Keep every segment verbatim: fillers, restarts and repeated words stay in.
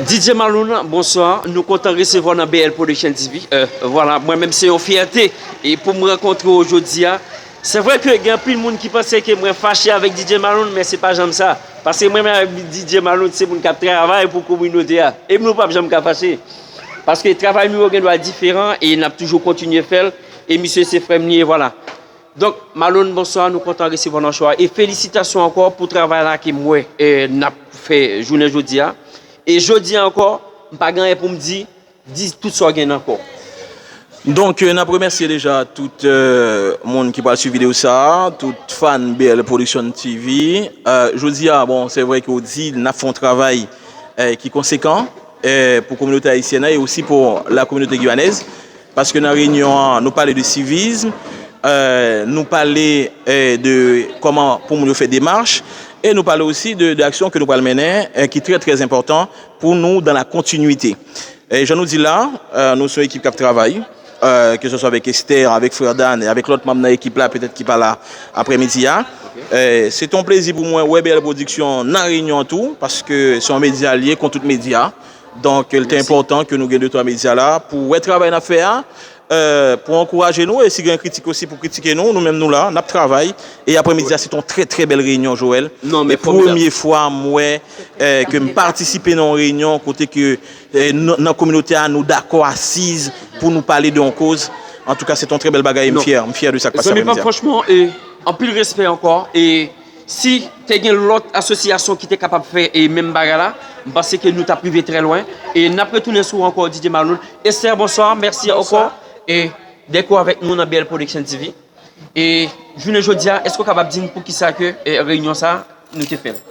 D J Maloun, bonswa. Nou kontan resevwa w nan B L Production T V. Euh, vwala, mwen menm se yon fyète e pou m rankontre w jodi a. Se vre ke gen anpil moun ki panse ke mwen fache avèk D J Maloun, men se pa janm sa. Paske mwen menm avèk D J Maloun, se moun k ap travay pou kominote a. E nou p ap janm ka fache. Paske travay nou yo gen dwa diferan e n ap toujou kontinye fè l. E misye se frè m li ye, vwala. Donk, Maloun, bonswa, nou kontan resevwa w nan show a. E felisitasyon ankò pou travay la ke m wè, eh, n ap fè jounen jodi a. E jodi a ankò, m pa gen anyen pou m di, di tout sa w gen nan kò w. Donk, euh, n ap remèsye deja tout euh, moun ki pral swiv videyo sa a, tout fan B L Production T V. Euh, jodi a, bon, se vre ke w di n ap fè yon travay euh, ki konsekan euh, pou kominote ayisyèn nan e osi pou la kominote gwiyanèz. Paske nan reyinyon an, nou pale de sivism, euh, nou pale euh, de kòman pou moun yo fè demach, e nou pale osi de, de aksyon ke nou pral mennen, euh, ki trè, trè enpòtan pou nou dans la continuité. E jan nou di la, euh, nou se yon ekip k ap travay, euh, ke se swa avèk Esther, avèk Frè Dan, e avèk lòt manm nan ekip la, petèt ki pa la aprèmidi a. Euh, se te yon plezi pou mwen wè B L Production nan reyinyon an tou, paske se yon medya l ye, kon tout medya. Donk, l te enpòtan ke nou gen de twa medya la pou wè travay n ap fè a, euh, pou ankouraje nou, e si gen kritik osi pou kritike nou, nou menm nou la, n ap travay. E aprèmidi a, se te yon trè, trè bèl reyinyon, Joel. E premye fwa m wè euh, ke m patisipe nan yon reyinyon kote ke euh, n- nan kominote a, nou dakò asiz pou nou pale de yon koz. Antouka, se te yon trè bèl bagay e m fyè, m fyè de sa k pase aprèmidi a. Franchman, e, anpil respè ankò. E si te gen lòt asosyasyon ki te kapab fè e menm bagay la, m panse ke nou t ap rive trè lwen. E n ap retounen sou ou ankò, D J Maloun. Esther, bonswa, mèsi ankò. E dèk ou avèk nou nan B L Production T V. E jounen jodi a, èske w kapab di n poukisa ke e, reyinyon sa a, nou te fè l?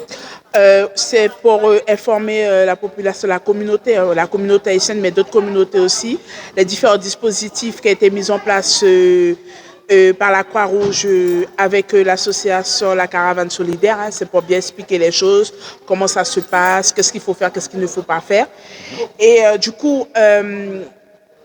Euh, c'est pour euh, informer euh, la population, la communauté, euh, la communauté haïtienne, mais d'autres communautés aussi, les différents dispositifs qui ont été mis en place euh, euh, par la Croix-Rouge euh, avec euh, l'association La Caravane Solidaire. Hein, c'est pour bien expliquer les choses, comment ça se passe, qu'est-ce qu'il faut faire, qu'est-ce qu'il ne faut pas faire. Et euh, du coup, euh,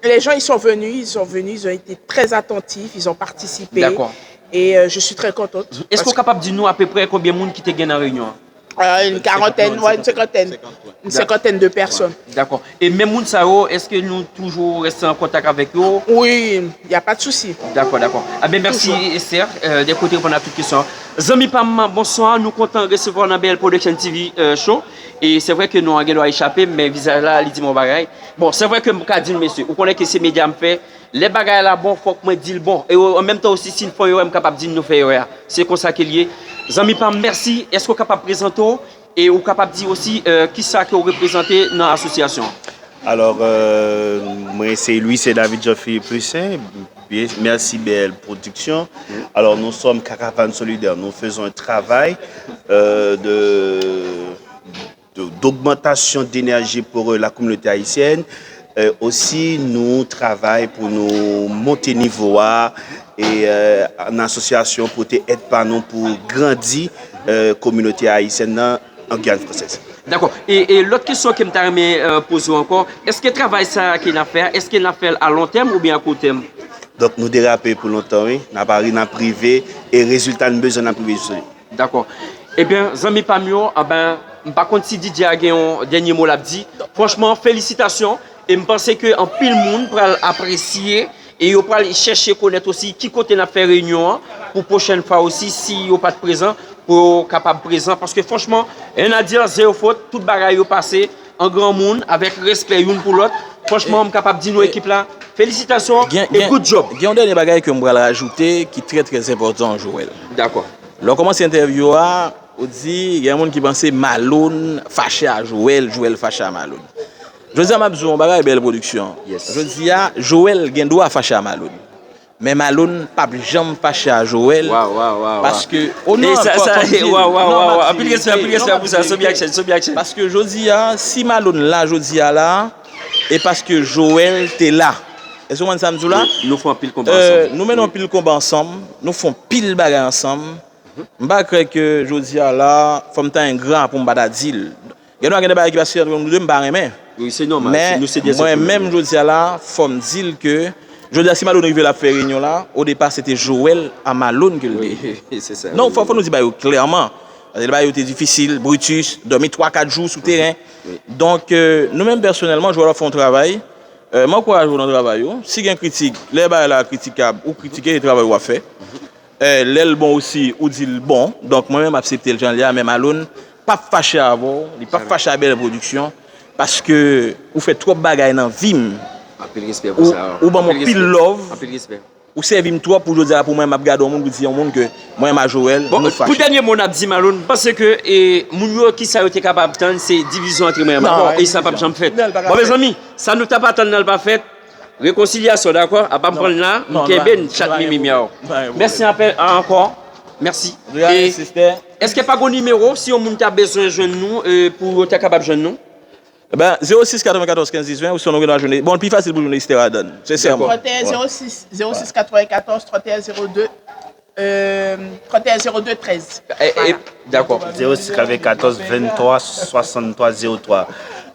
les gens, ils sont venus, ils sont venus, ils ont été très attentifs, ils ont participé. D'accord. Et euh, je suis très contente. Èske ou kapab di nou apeprè konbyen moun ki te gen nan reyinyon an? Euh, une quarantaine, ouais, une cinquantaine. Une cinquantaine de personnes. Dakò. E menm moun sa yo, èske nou toujou rete an kontak avèk yo? Oui, il n'y a pas de souci. Dakò, dakò. A ben, mèsi, Esther, euh, dèk ou te reponn a tout kesyon. Zanmi pa m, bonswa. Nou kontan resevwa w nan B L Production T V euh, Show. E se vre ke non an gen dwa echape m, men vizaj la, li di m yon bagay. Bon, se vre ke m ka di nou, mesye, ou konnen ke se medya m fè. Lè bagay la bon, fòk mwen di l bon. E an menm tan osi, si n fè yon erè, m kapab di n nou fè erè a. Se konsa ke l ye. Zanmi pa m, mèsi. Èske w kapab prezante w? E ou kapab di osi euh, kisa ke w reprezante nan asosyasyon an? Alors, euh, moi, c'est Louis et David Jean-Philippe Lucin. Bien, merci B L Production. Alors, nous sommes Caravane Solidaire. Nous faisons un travail euh, de, de- d'augmentation d'énergie pour euh, la communauté haïtienne. Euh, aussi, nous travaillons pour nous monter niveau à, et euh, en association pour aider par nous pour grandir euh, communauté haïtienne dans- en Guyane française. Dakò. E, e lòt kesyon ke m ta renmen euh, poze w ankò, èske travay sa a ke n ap fè a, èske n ap fè l a lon tèm oubyen a kou tèm? Donk nou derape pou lontan wi, n ap ari n ap rive e rezilta n bezwen n ap rive sou li. Dakò. Ebyen, zanmi pa m yo, anben, m pa konn si D J a gen yon dènye mo l ap di. Franchman, felisitasyon. E m panse ke anpil moun pral apresye e yo pral chèche konèt osi ki kote n ap fè reyinyon an pou pwochèn fwa osi, si yo pa t prezan, pou yo kapab prezan. Paske franchman, rien à dire, zero fot, tout bagay yo pase an granmoun, avèk respè youn pou lòt. Franchman, m kapab di nou ekip la, felisitasyon e good job. Gen yon dènye bagay ke m pral rajoute ki trè trè enpòtan, Joel. Dakò. Lè w kòmanse entèvyou a, ou di gen moun ki panse Maloun fache a Joel, Joel fache a Maloun. Jodi a m ap di w yon bagay, Bèl Pwodiksyon. Jodi a, Joel gen dwa fache a Maloun. Men Maloun p ap janm fache a Joel. Paske, oh non, sa, sa, waw, waw, waw, waw. Anpil respè, anpil respè pou sa. Sobi action, sobi action. Paske jodi a, si Maloun la, jodi a la, e paske Joel te la. Èske w konprann sa m di w la? Nou fè anpil konba ansanm. Nou mennen anpil konba ansanm, nou fè anpil bagay ansanm. M pa kwè ke jodi a la, fò m ta engra pou m pa ta di l. Gen dwa gen de bagay ki pase ant nou de, m pa renmen. Men, mwen menm jodi a la, fò m di l ke, jodi a si Maloun rive l ap fè reyinyon la, odepa se te Joel a Maloun ke l te. Non, fò, fò nou di bagay yo klèman. Paske bagay yo te difisil, Brutus, dòmi twa kat jou sou teren. Donk, euh, nou menm pèsonèlman, Joel ap fè yon travay. Euh, m ankouraje w nan travay ou. Si gen kritik, lè bagay la kritikab, ou kritike travay w ap fè. Euh, lè l bon osi, ou di l bon. Donk, mwen menm, m aksepte l jan l ye a, men Maloun p ap fache avè w, li p ap fache a Bèl Pwodiksyon, paske ou fè twòp bagay nan vi m. Anpil respè pou sa. Ou ban m anpil love. Anpil respè. Ou sèvi m twòp pou jodi a, pou mwen, m ap gade yon moun, pou di yon moun ke mwen, m a Joel, bon, nou fache. Pou dènye mo n ap di, Maloun, m panse ke e, moun yo, kisa yo te kapab tann, se divizyon antre mwen e Mabò, e sa p ap janm fèt. Bon, mezanmi, sa nou t ap atann nan l pa fèt. Rekonsilyasyon, dakò? Apa m pran l la, m kenbe n chat mimi myaw. Mèsi anpil ankò. Mèsi. E èske pa gon nimewo, si yon moun ta bezwen jwenn nou, e, pou yo ta kapab jwenn nou? Eben, zewo sis katrevenkatòz kenz dis ven, ou sinon nou gen dwa jwenn. Bon, l pi fasil pou jwenn Esther Adan, sensèman. Trant e en zewo sis, zewo sis katrevenkatòz, trant e en zewo de, euh, trant e en zewo de trèz. E, e, dakò. Zewo sis katrevenkatòz venntwa swasanntwa zewo twa.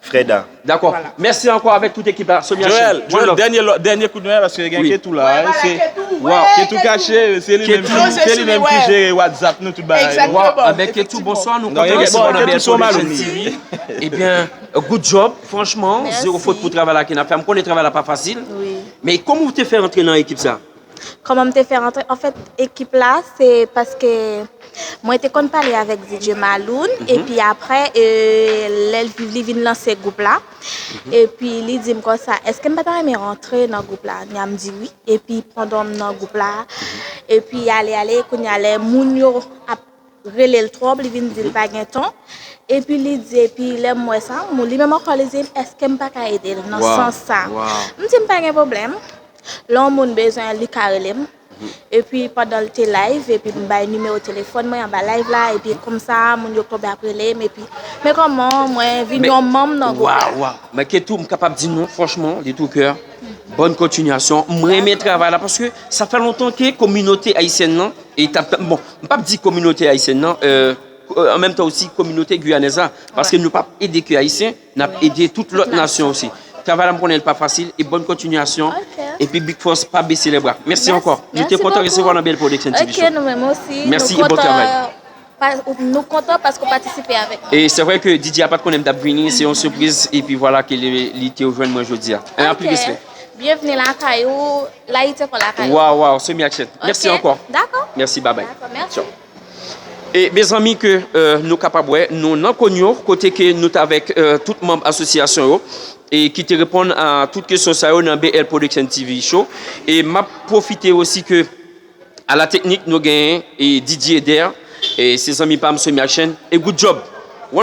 Freda. Dakò. Mèsi ankò avèk tout ekip la. Sonia Joel, Joel, dènye, dènye kout men, paske gen Ketou la, se Ketou kache, se li menm ki, se li menm ki jere WhatsApp nou, tout bagay. Waw, anben Ketou, bonswa, nou kontan resevwa w nan Bèl Pwodiksyon T V. Ebyen, good job, franchman, zewo fot pou travay la ke n ap fè. M konnen travay la pa fasil, men kòman w te fè rantre nan ekip sa? Kòman m te fè rantre? Anfèt, ekip la, se paske mwen te konn pale avèk D J Maloun, epi apre, e, lè l, li vin lanse gwoup la, epi li di m konsa, èske m pa ta renmen rantre nan gwoup la? Nya m di wi, epi pandan m nan gwoup la, epi ale, ale, kounye a lè moun yo ap rele l twòp, li vin di l pa gen tan. Epi li di, epi lè m wè sa, moun li menm ankò, li di m, èske m pa ka ede l nan sans sa? M di m pa gen pwoblèm. Lè yon moun bezwen, li ka rele m. Epi pandan l te live, epi m bay nimewo telefòn mwen anba live la, epi konsa, moun yo tonbe ap rele m, epi, men kòman mwen vin yon manm nan gwoup la. Waw, waw. Men Ketou, m kapab di nou, franchman, de tout cœur, bòn kontinyasyon. M renmen travay la, paske sa fè lontan ke kominote ayisyèn nan, e t ap, bon, m p ap di kominote ayisyèn nan, euh, euh, an menm tan osi kominote gwiyanèz la, paske nou p ap ede ke ayisyen, n ap ede tout lòt nasyon osi. Travay la m konnen l pa fasil, e bòn kontinyasyon, epi Big Force pa bese lè bra. Mèsi ankò. Nou te kontan resevwa w nan Bèl Pwodiksyon T V Show. Ok, nou menm osi. Mèsi e bon travay. Pa, nou kontan paske w patisipe avèk nou. E se vre ke D J a pa t konnen m t ap vini, se yon sipriz, epi vwala ke li, li te jwenn mwen jodi a. Anpil respè. Byenvni lakay ou, Layiti ankò lakay ou. Waw, waw, Somi Action. Mèsi ankò. Dakò. Mèsi, babay. Dakò, mèsi. Tchaw. E mezanmi ke, euh, nou kapab wè, nou nan Konyo, kote ke nou t avèk, euh, tout manm asosyasyon yo, e ki te reponn a tout kesyon sa yo nan B L Production T V Show. E m ap pwofite osi ke a la teknik, nou genyen, e, Didier Eder, e, se zanmi pa m, Somi Action, e good job.